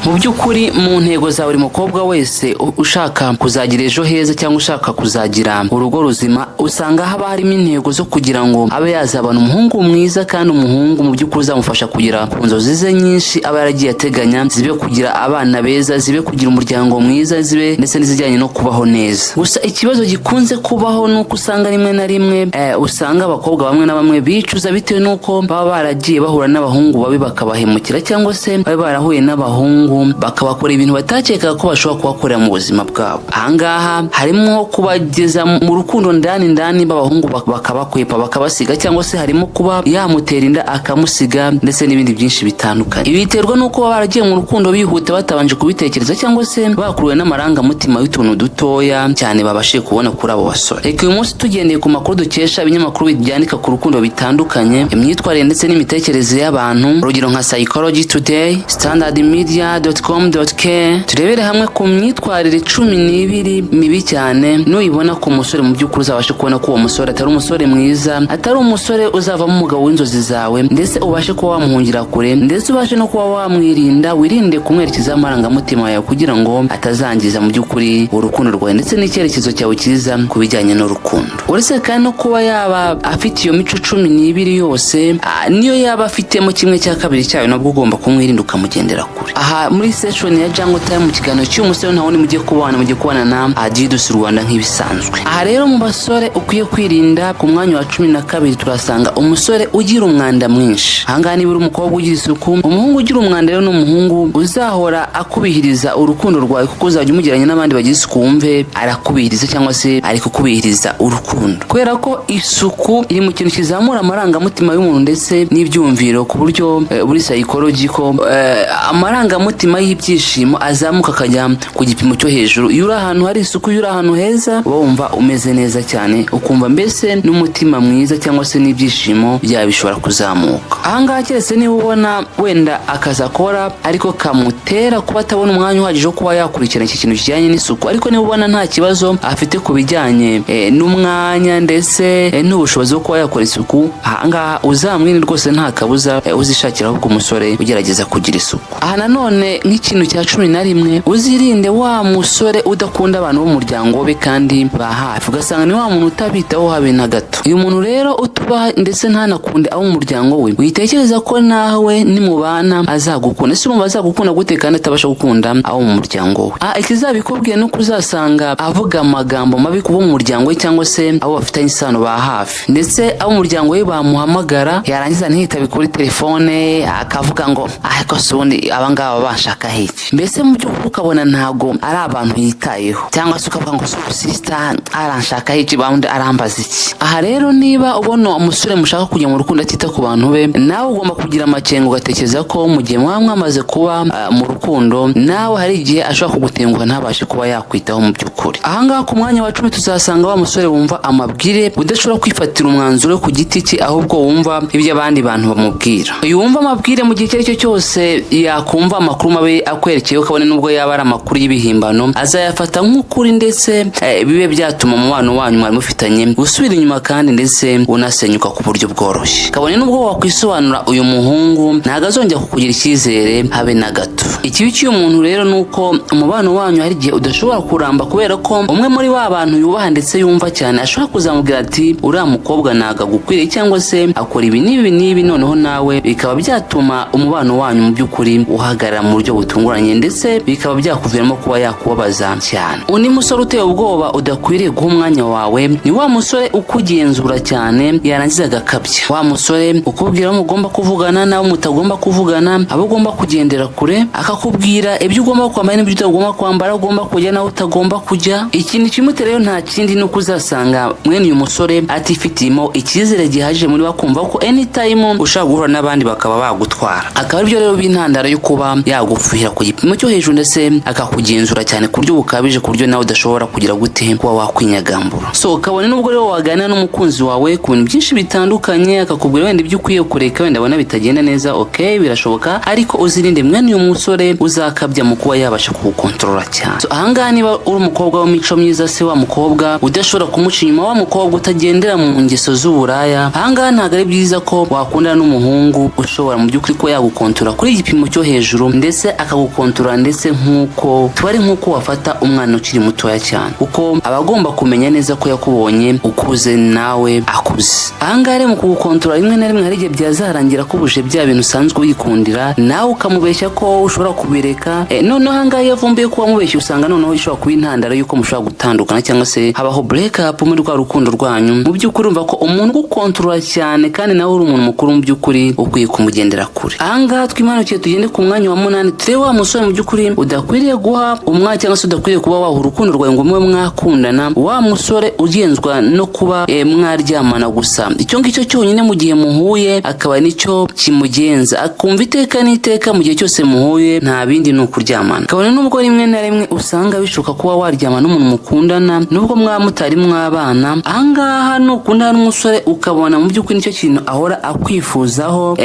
Mu by'ukuri, mu ntego za buri mukobwa wese ushaka kuzagira ejo heza cyangwa ushaka kuzagira urugo ruzima, usanga haba harimo intego zo kugira ngo abe yazabona umuhungu mwiza, kandi umuhungu mu by'ukuri uzamufasha kugera ku nzozi ze nyinshi aba yaragiye ateganya, zibe kugira abana beza, zibe kugira umuryango mwiza, zibe ndetse n'izijyanye no kubaho neza. Gusa ikibazo gikunze kubaho ni uko usanga rimwe na rimwe usanga abakobwa bamwe na bamwe bicuza bitewe n'uko baba baragiye bahura n'abahungu babi bakabahemukira, cyangwa se babe barahuye n'abahungu bakabakora ibintu batakekaga ko bashobora kubakorera mu buzima bwabo. Ahangaha harimo kubageza mu rukundo ndani ndani, b'abahungu bakabakwepa, bakabasiga, cyangwa se harimo kuba yamutera inda akamusiga, ndetse n'ibindi byinshi bitandukanye. Ibi biterwa n'uko baba baragiye mu rukundo bihuta batabanje kubitekereza, cyangwa se bakuruwe n'amarangamutima y'utuntu dutoya cyane babashije kubona kuri abo basore. Reka uyu munsi, tugendeye ku makuru dukesha ibinyamakuru byandika ku rukundo bitandukanye, imyitwarire ndetse n'imitekerereze y'abantu, urugero nka Psychology Today, Standard Media com.k, turebere hamwe ku myitwarire 12 mibi cyane nuyibona ku musore, mu by'ukuri uzabashe kubona ko uwo musore atari umusore mwiza, atari umusore uzavamo umugabo w'inzozi zawe, ndetse ubashe kuba wamuhungira kure, ndetse ubashe no kuba wamwirinda, wirinde kumwerekezaho amarangamutima yawe kugira ngo atazangiza mu by'ukuri urukundo rwawe ndetse n'icyerekezo cyawe cyiza ku bijyanye n'urukundo. Uretse kandi no kuba yaba afite iyo mico 12 yose, niyo yaba afitemo kimwe cya kabiri cyayo, nabwo ugomba kumwirinda ukamugendera kure. Aha muri session ya Jungle Time, mu kiganiro cy'uyu musore, nta wundi mugiye kubana, mugiye kubana na Adidas Rwanda nk'ibisanzwe. Aha rero, mu basore ukwiye kwirinda, ku mwanya wa 12 turasanga umusore ugira umwanda mwinshi. Ahangaha niba uri umukobwa ugira isuku, umuhungu ugira umwanda rero ni umuhungu uzahora akubihiriza urukundo rwawe, kuko uzajya umugereranya n'abandi bagize isuku, wumve arakubihiriza cyangwa se ari kukubihiriza urukundo, kubera ko isuku iri mu kintu kizamura amarangamutima y'umuntu ndetse n'ibyumviro ku buryo buri psychological, amarangamutima y'ibyishimo azamuka akajya ku gipimo cyo hejuru. Iyo uri ahantu hari isuku, iyo uri ahantu heza, uba wumva umeze neza cyane, ukumva mbese n'umutima mwiza cyangwa se n'ibyishimo byawe bishobora kuzamuka. Ahangaha keretse niba ubona wenda akazi akora ariko kamutera kuba atabona umwanya uhagije wo kuba yakurikirana iki kintu kijyanye n'isuku, ariko niba ubona nta kibazo afite ku bijyanye n'umwanya ndetse n'ubushobozi bwo kuba yakora isuku, ahangaha uzamwirinde rwose, nta kabuza uzishakira ahubwo umusore ugerageza kugira isuku. Aha nanone, nk'ikintu cya 11, uzirinde wa musore udakunda abantu b'umuryango we kandi ba hafi, ugasanga ni wa muntu utabitaho habe na gato. Uyu muntu rero utubaha ndetse ntanakunde abo mu muryango we, witekereza ko nawe nimubana azagukunda. Ese urumva azagukunda gute kandi atabasha gukunda abo mu muryango we? Ikizabikubwiye ni uko uzasanga avuga amagambo mabi ku bo mu muryango we cyangwa se abo bafitanye isano ba hafi, ndetse abo mu muryango we bamuhamagara yarangiza ntiyitabe kuri telefone, akavuga ngo: "Ariko se ubundi abangaba banshaka iki?" Mbese mu by'ukuri ukabona ntago ari abantu yitayeho, cyangwa se ukavuga ngo: "Sister aranshaka iki? Bawundi arambaza iki?" Aha rero, niba ubona umusore mushaka kujya mu rukundo atita ku bantu be, nawe ugomba kugira amakenga, ugatekereza ko mu gihe mwaba mwamaze kuba mu rukundo, nawe hari igihe ashobora kugutenguha ntabashe kuba yakwitaho mu by'ukuri. Ahangaha ku mwanya wa 10 tuzasanga wa musore wumva amabwire, udashobora kwifatira umwanzuro ku giti cye, ahubwo wumva ibyo abandi bantu bamubwira. Uyu wumva amabwire, mu gihe icyo ari cyo cyose yakumva amakuru mabi akwerekeye, ukabona nubwo yaba ari amakuru y'ibihimbano, azayafata nk'ukuri, ndetse bibe byatuma umubano wanyu mwari mufitanye gusubira inyuma kandi ndetse unasenyuka ku buryo bworoshye. Kabone nubwo wakwisobanura, uyu muhungu ntabwo azongera kukugira icyizere habe na gato. Ikibi cy'uyu muntu rero ni uko umubano wanyu hari igihe udashobora kuramba, kubera ko umwe muri ba bantu yubaha ndetse yumva cyane ashobora kuzamubwira ati: "Uriya mukobwa ntabwo agukwiriye," cyangwa se "akora ibi n'ibi n'ibi", noneho nawe bikaba byatuma umubano wanyu mu by'ukuri uhagarara mu buryo butunguranye, ndetse bikaba byakuviramo kuba yakubabaza cyane. Undi musore uteye ubwoba udakwiriye guha umwanya wawe ni wa musore ukugenzura cyane yarangiza agakabya, wa musore ukubwira aho mugomba kuvugana n'abo mutagomba kuvugana, abo ugomba kugendera kure, akakubwira ibyo ugomba kwambara n'ibyo utagomba kwambara, aho ugomba kujya n'aho utagomba kujya. Ikintu kimutera rero nta kindi, ni uko uzasanga mwene uyu musore atifitiyemo icyizere gihagije muri we, akumva ko anytime ushobora guhura n'abandi bakaba bagutwara, akaba aribyo rero b'intandaro yo kuba yagufuhira ku gipimo cyo hejuru, ndetse akakugenzura cyane ku buryo bukabije, ku buryo nawe udashobora kugira gute, kuba wakwinyagambura. So kabone nubwo rero waganira n'umukunzi wawe ku bintu byinshi bitandukanye, akakubwira wenda ibyo ukwiye kureka, wenda abona bitagenda neza, okay, birashoboka, ariko uzirinde mwene uyu musore uzakabya mu kuba yabasha kugukontorora cyane. So ahangaha, niba uri umukobwa w'imico myiza se, wa mukobwa udashobora kumuca inyuma, wa mukobwa utagendera mu ngeso z'uburaya, ahangaha ntabwo ari byiza ko wakundana n'umuhungu ushobora mu by'ukuri kuba yagukontorora kuri igipimo cyo hejuru, ndetse Ndetse akagukontorora, ndetse nk'uko tuba ari nk'uko wafata umwana ukiri mutoya cyane, kuko aba agomba kumenya neza ko yakubonye ukuze nawe akuze. Ahangaha rero mu kugukontorora, rimwe na rimwe hari igihe byazarangira akubuje bya bintu usanzwe wikundira, nawe ukamubeshya ko ushobora kubireka. Noneho ahangaha iyo avumbuye ko wamubeshya, usanga noneho ishobora kuba intandaro y'uko mushobora gutandukana cyangwa se habaho break up muri rwa rukundo rwanyu. Mu by'ukuri urumva ko umuntu ugukontorora cyane kandi nawe uri umuntu mukuru, mu by'ukuri ukwiye kumugendera kure. Ahangaha twimanukiye tugende ku mwanya wa munani, turebe wa musore mu by'ukuri udakwiriye guha umwanya cyangwa se udakwiriye kuba waha urukundo rwawe ngo mube mwakundana. Wa musore ugenzwa no kuba mwaryamana gusa, icyo ngicyo cyonyine mu gihe muhuye akaba nicyo kimugenza, akumva iteka n'iteka mu gihe cyose muhuye nta bindi ni ukuryamana. Kabone nubwo rimwe na rimwe usanga bishoboka kuba waryama n'umuntu mukundana nubwo mwaba mutari mwabana, ahangaha nukundana n'umusore ukabona mu by'ukuri nicyo kintu ahora akwifuzaho,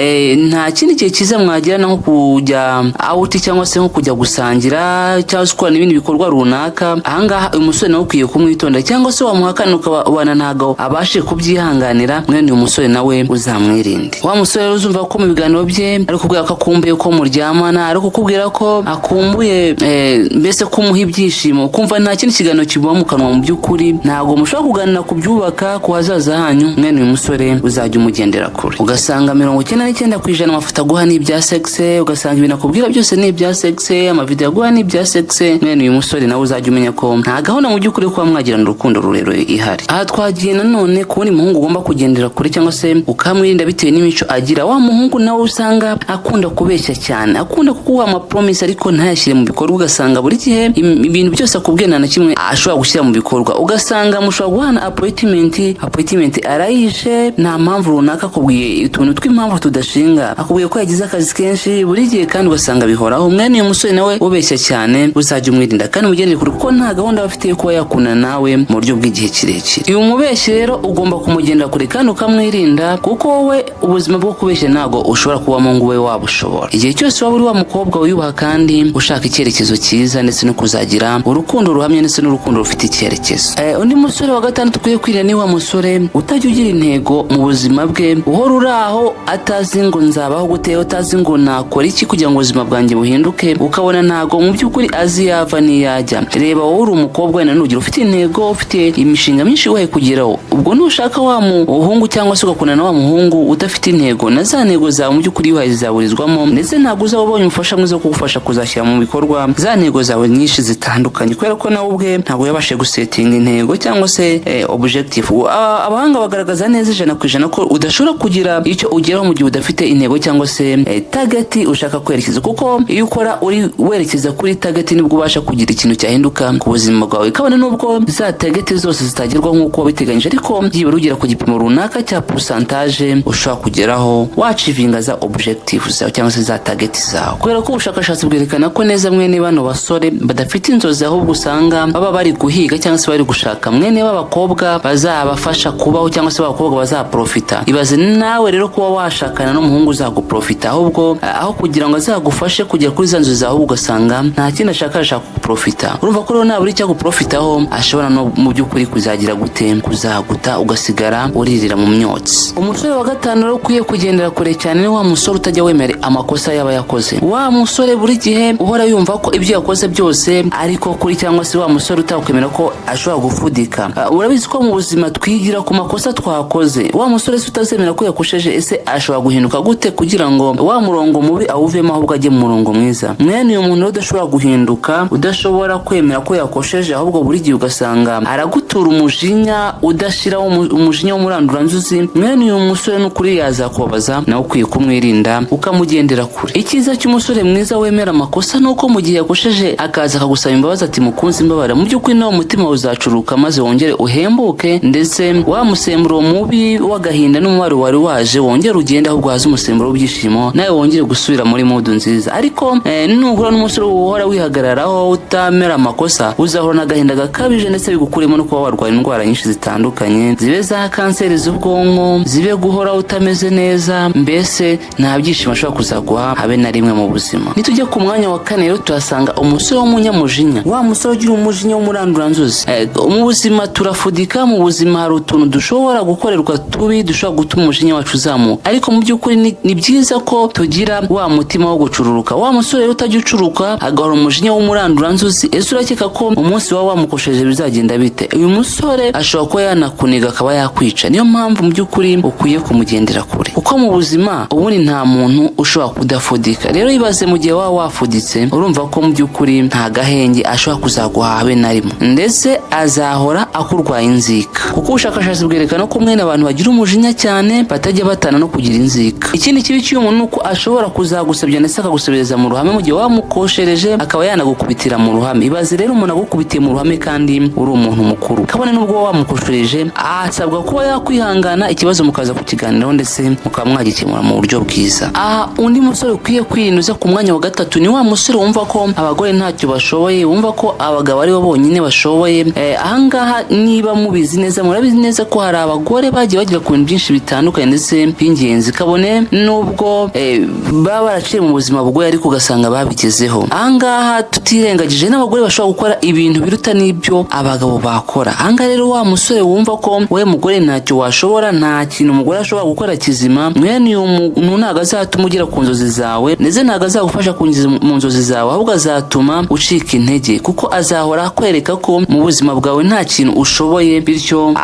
nta kindi gihe cyiza mwagirana nko kujya out cyangwa se nko kujya gusangira cyangwa se gukora n'ibindi bikorwa runaka, ahangaha uyu musore nawe ukwiye kumwitonda. Cyangwa se wamuhakana ukabona ntabwo abashe kubyihanganira, mwene uyu musore nawe uzamwirinde. Wa musore rero uzumva ko mu biganiro bye ari kubwira ko akumbuye ko muryamana, ari kukubwira ko akumbuye mbese kumuha ibyishimo, kumva nta kindi kiganiro kimuba mu kanwa, mu by'ukuri ntabwo mushobora kuganira ku byubaka ku hazaza hanyu, mwene uyu musore uzajya umugendera kure. Ugasanga 99% amafoto aguha ni ibya sex, ugasanga ibintu akubwira byose ni ibya sex, amavideo aguha ni ibya sex, mwene uyu musore nawe uzajya umenya ko nta gahunda mu by'ukuri kuba mwagirana urukundo rurerure ihari. Aha twagiye nanone ku wundi muhungu ugomba kugendera kure cyangwa se ukamwirinda bitewe n'imico agira. Wa muhungu nawe usanga akunda kubeshya cyane, akunda kuguha amapromise ariko ntayashyire mu bikorwa. Ugasanga buri gihe ibintu byose akubwiye nta na kimwe ashobora gushyira mu bikorwa. Ugasanga mushobora guhana appointment, appointment arayishe nta mpamvu runaka, akubwiye utuntu tw'impamvu tudashinga, akubwiye ko yagize akazi kenshi buri gihe kandi ugasanga bihoraho. Mwene uyu musore nawe ubeshya cyane uzajya umwirinda kandi umugendere kure, kuko nta gahunda aba afite yo kuba yakundana nawe mu buryo bw'igihe kirekire. Uyu mubeshyi rero ugomba kumugendera kure kandi ukamwirinda, kuko wowe ubuzima bwo kubeshya ntabwo ushobora kubamo ngo ube wabushobora igihe cyose waba uri wa mukobwa wiyubaha kandi ushaka icyerekezo cyiza ndetse no kuzagira urukundo ruhamye ndetse n'urukundo rufite icyerekezo. Undi musore wa gatandatu ukwiye kwirinda ni wa musore utajya ugira intego mu buzima bwe, uhora uri aho atazi ngo nzabaho gute, utazi ngo nakora iki kugira ngo ubuzima bwanjye buhinduke, ukabona ntago mu by'ukuri azi yava n'iyajya. Reba wowe uri umukobwa, wenda nugira ufite intego, ufite imishinga myinshi wihaye kugeraho, ubwo nushaka wa muhungu cyangwa se ugakundana na wa muhungu udafite intego, na za ntego zawe mu by'ukuri wihaye zizaburizwamo, ndetse ntabwo uzaba ubonye umufasha mwiza wo kugufasha kuzashyira mu bikorwa za ntego zawe nyinshi zitandukanye, kubera ko nawe ubwe ntabwo yabashije gusetinga intego cyangwa se objective. Abahanga bagaragaza neza 100% ko udashobora kugira icyo ugeraho mu gihe udafite intego cyangwa se target ushaka kwerekeza, kuko iyo ukora uri werekeza kuri target nibwo ubasha kugira ikintu cyahinduka ku buzima bwawe, kabone nubwo za target zose zitagerwaho nk'uko wabiteganyije, ariko byibura ugera ku gipimo runaka cya pourcentage ushobora kugeraho wachievinga za objective zawe cyangwa se za target zawe. Kubera ko ubushakashatsi bwerekana ko neza mwene bano basore badafite inzozi, ahubwo usanga baba bari guhiga cyangwa se bari gushaka mwene b'abakobwa bazabafasha kubaho cyangwa se b'abakobwa bazaprofita. Ibaze nawe rero kuba washakana n'umuhungu uzaguprofita, ahubwo aho kugira ngo azagufashe kugera kuri za nzozi zawe, ahubwo ugasanga nta kindi ashaka, ashaka kuguprofita. Urumva ko rero nabura icyo aguprofitaho ashobora no mu by'ukuri kuzagira gute? Kuzaguta, ugasigara uririra mu myotsi. Umusore wa gatanu rero ukwiye kugendera kure cyane ni wa musore utajya wemera amakosa yaba yakoze, wa musore buri gihe uhora yumva ko ibyo yakoze byose ariko kuri, cyangwa se wa musore utakwemera ko ashobora gufudika. Urabizi ko mu buzima twigira ku makosa twakoze. Wa musore se utazemera ko yakosheje, ese ashobora guhinduka gute kugira ngo wa murongo mubi awuvemo ahubwo ajye mu murongo mwiza? Mwene uyu muntu rero udashobora guhinduka, udashobora kwemera ko yakosheje, ahubwo buri gihe ugasanga aragutura umujinya udashiraho, umujinya w'umuranduranzuzi, mwene uyu musore n'ukuri yazakubabaza, nawe ukwiye kumwirinda ukamugendera kure. Icyiza cy'umusore mwiza wemera amakosa ni uko mu gihe yakosheje akaza akagusaba imbabazi ati: "Mukunzi, imbabara", mu by'ukuri nawe umutima uzacuruka maze wongere uhembuke, ndetse wa musemburo mubi w'agahinda n'umubabaro wari waje wongere ugende, ahubwo haze umusemburo w'ibyishimo, nawe wongere gusubira muri mood nziza. Ariko nuhura n'umusore uhora wihagararaho utamera amakosa, uzahura n'agahinda gakabije, ndetse bigukuremo no kuba warwara indwara nyinshi zitandukanye, zibe za kanseri z'ubwonko, zibe guhora utameze neza, mbese nta byishimo ashobora kuzaguha habe na rimwe mu buzima. Nitujya ku mwanya wa kane rero, tuhasanga umusore w'umunyamujinya, wa musore ugira umujinya w'umuranduranzuzi. Mu buzima turafudika, mu buzima hari utuntu dushobora gukorerwa tubi dushobora gutuma umujinya wacu uzamuka, ariko mu by'ukuri ni byiza ko tugira wa mutima wo gucururuka. Agacururuka. Wa musore rero utajya ucuruka, agahora umujinya w'umuranduranzuzi, ese urakeka ko umunsi waba wamukosheje bizagenda bite? Uyu musore ashobora kuba yanakuniga akaba yakwica. Niyo mpamvu mu by'ukuri ukwiye kumugendera kure, kuko mu buzima ubundi nta muntu ushobora kudafudika. Rero ibaze mu gihe waba wafuditse, urumva ko mu by'ukuri nta gahenge ashobora kuzaguha habe na rimwe, ndetse azahora akurwaye inzika, kuko ubushakashatsi bwerekana ko mwene abantu bagira umujinya cyane batajya batana no kugira inzika. Ikindi kibi cy'uyu muntu ni uko ashobora kuzagusebya, ndetse akagusebeza mu ruhame mu gihe wamukoshereje, akaba yanagukubitira mu ruhame. Ibaze rero umuntu agukubitiye mu ruhame kandi uri umuntu mukuru. Kabone n'ubwo waba wamukoshereje, asabwa kuba yakwihangana, ikibazo mukaza kukiganiraho, ndetse mukaba mwagikemura mu buryo bwiza. Aha undi musore ukwiye kwirinda uza ku mwanya wa gatatu ni wa musore wumva ko abagore ntacyo bashoboye, wumva ko abagabo aribo bonyine bashoboye. Ahangaha niba mubizi neza, murabizi neza ko hari abagore bagiye bagera ku bintu byinshi bitandukanye ndetse by'ingenzi, kabone nubwo baba baraciye mu buzima bugoye, ariko ugasanga babigezeho. Ahangaha tutirengagije n'abagore bashobora gukora ibintu biruta n'ibyo abagabo bakora. Ahangaha rero wa musore wumva ko we mugore ntacyo washobora, nta kintu umugore ashobora gukora kizima, mwene uyu muntu ntabwo azatuma ugera ku nzozi zawe, ndetse ntabwo azagufasha kugeza mu nzozi zawe, ahubwo azatuma ucika intege, kuko azahora akwereka ko mu buzima bwawe nta kintu ushoboye, bityo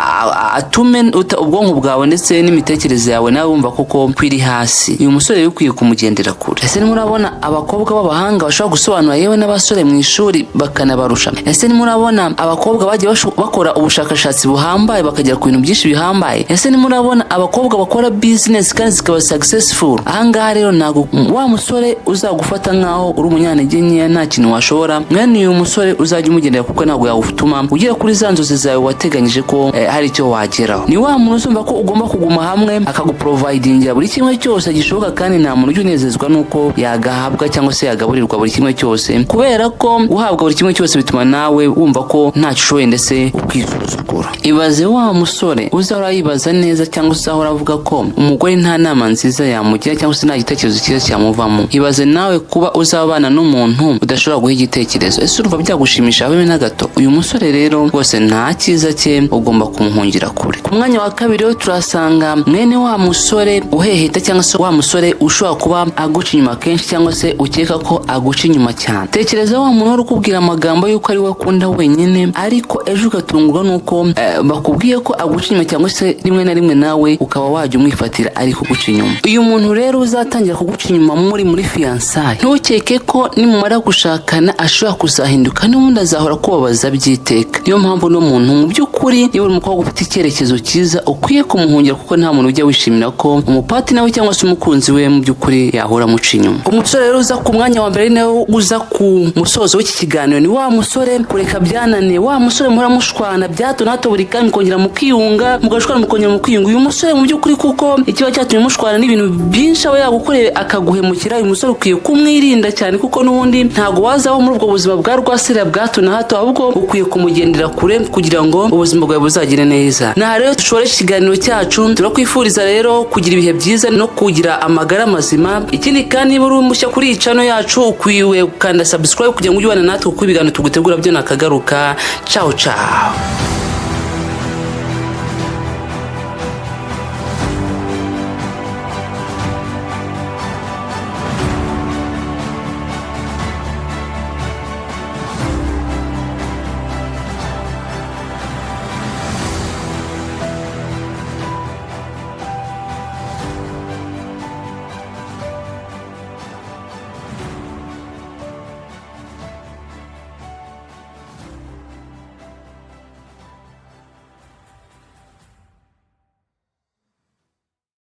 atume ubwonko bwawe ndetse n'imitekerereze yawe nawe wumva koko kwiri hasi. Uyu musore rero ukwiye kumugendera kure. Ese nimurabona abakobwa b'abahanga bashobora gusobanura yewe n'abasore mu ishuri bakanabarusha? Ese nimurabona abakobwa bagiye bakora ubushakashatsi buhambaye bakagera ku bintu byinshi bihambaye? Ese nimurabona abakobwa bakora business kandi zikaba successful? Ahangaha rero ntabwo wa musore uzagufata nkaho uri umunyantege nkeya, nta kintu washobora, mwene uyu musore uzajya umugendera, kuko ntabwo yawutuma ugera kuri za nzozi zawe wateganyije ko hari icyo wageraho. Ni wa muntu uzumva ko ugomba kuguma hamwe, akaguprovidingira buri kimwe cyose gishoboka, kandi nta muntu ujya unezezwa n'uko yagahabwa cyangwa se yagaburirwa buri kimwe cyose, kubera ko guhabwa buri kimwe cyose bituma nawe wumva ko ntacyo ushoboye, ndetse ukisuzugura. Ibaze wa musore uzahora yibaza neza, cyangwa se uzahora avuga ko umugore nta nama nziza yamugira, cyangwa se nta gitekerezo cyiza cyamuvamo. Ibaze nawe kuba uzabana n'umuntu udashobora guha igitekerezo. Ese urumva byagushimisha habe na gato? Uyu musore rero rwose nta cyiza cye, ugomba kumuhungira kure. Ku mwanya wa kabiri rero turasanga mwene wa musore uheheta, cyangwa se wa musore ushobora kuba aguca inyuma kenshi, cyangwa se ukeka ko aguca inyuma cyane. Tekereza wa muntu wari ukubwira amagambo y'uko ari we akunda wenyine, ariko ejo ugatungurwa n'uko bakubwiye ko aguca inyuma, cyangwa se rimwe na rimwe nawe ukaba wajya umwifatira ari kuguca inyuma. Uyu muntu rero uzatangira kuguca inyuma muri fiançailles, ntukeke ko nimumara gushakana ashobora kuzahinduka, n'ubundi azahora kubabaza by'iteka. Niyo mpamvu uno muntu mu by'ukuri, niba uri umukobwa ufite icyerekezo cyiza, ukwiye kumuhungira, kuko nta muntu ujya wishimira ko umupartner we cyangwa se umukunzi we mu by'ukuri yahora amuca inyuma. Umusore rero uza ku mwanya wa mbere, nawe uza ku musozo w'iki kiganiro, ni wa musore kureka byananiye, wa musore muhora mushwana bya hato na hato buri kanya, mukongera mukiyunga, mugashwana mukongera mukiyunga. Uyu musore mu by'ukuri, kuko ikiba cyatumye mushwana n'ibintu byinshi aba yagukoreye akaguhemukira, uyu musore ukwiye kumwirinda cyane, kuko n'ubundi ntabwo wazaho muri ubwo buzima bwa rwasira bwa hato na hato, ahubwo ukwiye kumugendera kure kugira ngo ubuzima bwawe buzagire neza. Naha rero dushore ikiganiro cyacu. Turakwifuriza rero kugira ibihe byiza no kugira amagara mazima. Ikindi kandi, niba uri mushya kuri iyi channel yacu, ukwiye gukanda subscribe kugira ngo ujye ubana natwe, kuko ibiganiro tugutegura byo nakagaruka. Ciao ciao.